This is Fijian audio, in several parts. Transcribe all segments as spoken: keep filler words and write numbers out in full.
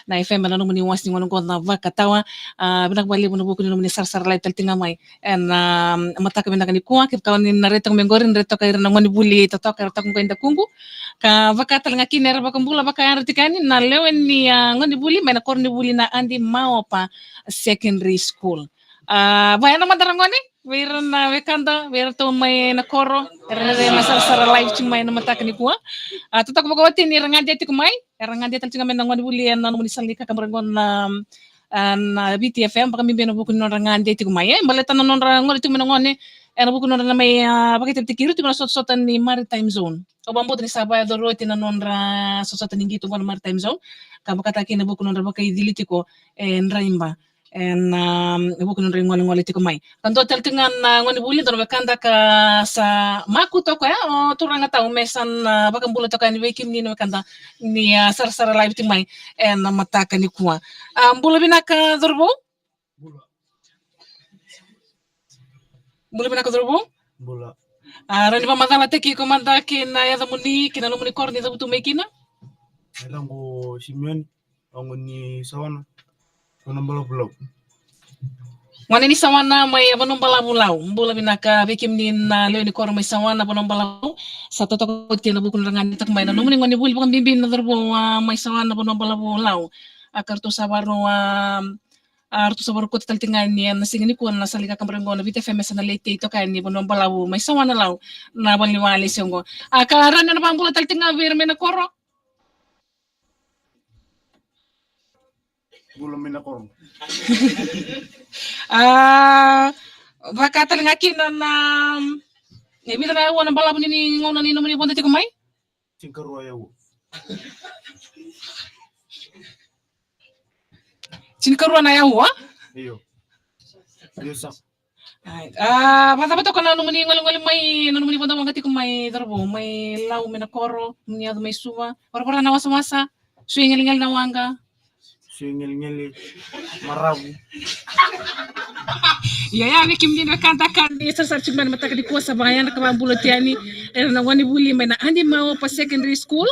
na F M ena nomuni wasi ni gauna qo na Vakatawa. A, vinaka vakalevu ena vuku ni nomuni sarasara live tale tiko ga mai ena, a, mataka vinaka nikua. Kevaka o ni na rai toka mai qori, ni rai toka ira na gone vuli totoka era toka qo e dakuqu. Ka vaka tale ga kina era vakabula vakayadra tiko yani na lewe ni, a, gone vuli mai na koronivuli na Adi Maopa Secondary School. A, vaya na madara gone, vei ira na wekada, vei iratou mai na koro, era rere na sarasara live tiko mai ena mataka nikua. A, totoka vakaoti ni ra gadia tiko mai, era gadia tale tiko ga mai na gone vuli ena nomuni sala ni kakaburaki qo na, a, na V T F M, vakabibi ena vuku ni nodra gadia tiko mai. E, baleta na nodra gole tiko mai na gone, ena vuku ni nodra na mai, a, vakaitavitaki ira tiko na sotasota ni Maritime Zone. Au vakabauta ni sa vakayacori oti na nodra sotasota ni qito qo na Maritime Zone. Ka vakataki ena vuku ni nodra vakaicili tiko e Draiba. Ena, um, vuku ni nodra igolegole tiko mai. Ka dua tale tiko ga na gone vuli, dua na wekada ka sa makutu o koya, o turaga tau me sa na vakabula toka yani vei kemuni na wekada ni, a, sarasara live tiko mai ena mataka nikua. A, bula vinaka cauravou. Bula vinaka cauravou. Bula. A, rawa ni vakamacalataki iko mada kei na yacamuni kei na nomuni koro ni cavutu mai kina? Yacaqu Simeoni. Au gone ni Sawana, Vanuabalavu Lau. Gone ni Sawana mai Vanuabalavu Lau. Bula vinaka vei kemuni na lewe ni koro mai Sawana, Vanuabalavu. Sa totoka oti ena vuku ni ra gadia toka mai na nomuni gone vuli vakabibi na cauravou, a, mai Sawana, Vanuabalavu Lau. A, ka ratou sa vakarau, a, a, ratou sa vakarau kauta tale tiko ga yani ena siga nikua na sala ni kakaburaki qo na V T F M, sa na lai tei toka yani Vanuabalavu mai Sawana Lau, na vale ni walesi qo. A, ka rawa ni na vakabula tale tiko ga vei ira mai na koro. Bula mai na koro. A, vaka tale ga kina na, e vica na aua na balavu ni, ni gauna ni nomuni vodo tiko mai? Tinikarua na aua. Tinikarua na aua? Io. Io sa. Ai, a, vakacava toka na nomuni golegole mai, na nomuni vodo waqa tiko mai cauravou, mai Lau mai na koro, nomuni yaco mai Suva, varavara na wasawasa, sui gelegele na waqa. Sui gelegele, maravu. Ia, ia, vei kemuni na wekada ka ni sarasara tiko mai na mataka nikua, sa vakayadra ka vakabula tu yani ira na gone vuli mai na Adi Maopa Secondary School.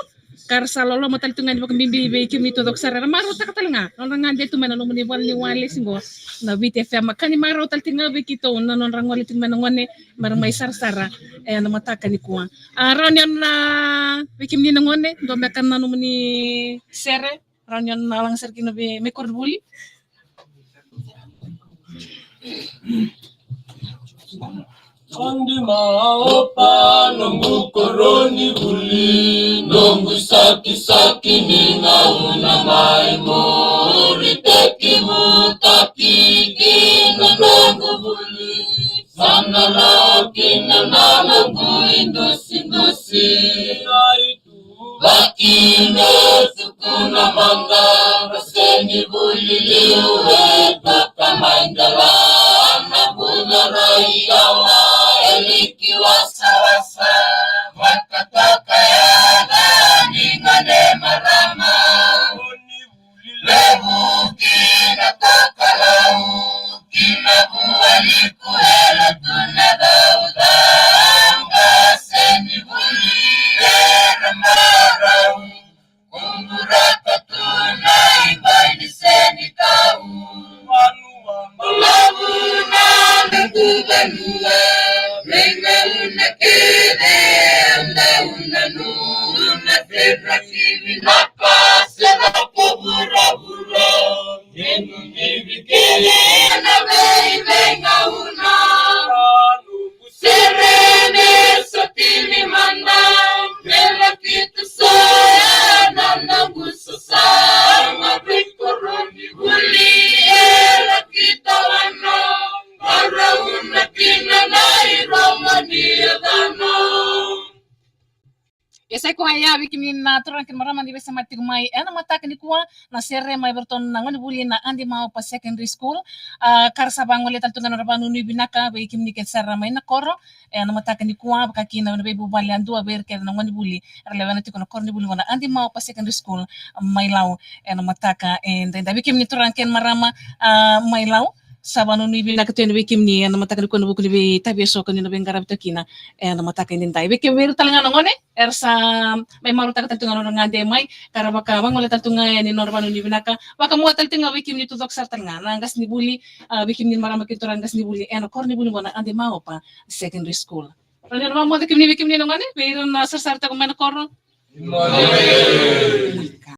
Ka ra sa loloma tale tu ga ni vakabibi vei kemuni taucoko sara era marautaka tale ga na nodra gadia tu mai na nomuni vale ni walesi qo na V T F M. Ka ni marau tale tu ga vei keitou na nodra gole tu mai na gone me ra mai sarasara ena mataka nikua. A, rawa ni o na, vei kemuni na gone, dua beka na nomuni sere, rawa ni o na laga sere kina vei, me koronivuli. Adi Maopa noqu koronivuli, noqu sakisaki ni gauna mai muri, tekivutaki kina noqu vuli. Sa na rawa kina na noqu idusidusi. Vaki me tukuna mada, ra sega ni vuli liu e toka mai dela na vuca rai awa e liki wasawasa. Vakatoka yada ni gone marama. Levu kina tokalau, kina vualiku e lotu na caucaga, sega ni vuli era marau. Kuburaka tu na ibai ni senikau. Vanua balavu na noqu vanua. Veigauna kece au dau nanuma, se raki vinaka se raki vuravura. Kemuni vei kece na veiveigauna. Sere me sotini mada, me laki tu soya na noqu sasaga, vei koronivuli e laki tawana. Marauna kina na irogo ni yacana. E sa i koya ya vei kemuni na turaga kei na marama ni veisemati tiko mai ena mataka nikua, na sere mai vei iratou na gonevuli na Adi Maopa Secondary School. A, ka ra sa vagolea tale tu ga na nodra vanuinui vinaka vei kemuni kece sara mai na koro ena mataka nikua, vaka kina na veivuvale yadua vei ira kece na gonevuli era lewena tiko na koronivuli qo na Adi Maopa Secondary School mai Lau ena mataka edaidai. Vei kemuni turaga kei na marama, a, mai Lau, Sa vakanuinui vinaka tu yani vei kemuni ena mataka nikua ena vuku ni veitavi eso ka ni na veiqaravi tu kina ena mataka edaidai. Vei kemuni ira tale ga na gone era sa mai marautaka tale tu ga na nodra gade mai, ka ra vakavagolea tale tu ga yani na nodra vakanuinui vinaka. Vakamua tale tu ga vei kemuni tucoko sara tale ga na qasenivuli, a, vei kemuni marama kei na turaga qasenivuli ena koronivuli qo na Ade Maopa Secondary School. Rawa ni na vakamoce kemuni vei kemuni na gone vei ira na sarasara tiko mai na koro.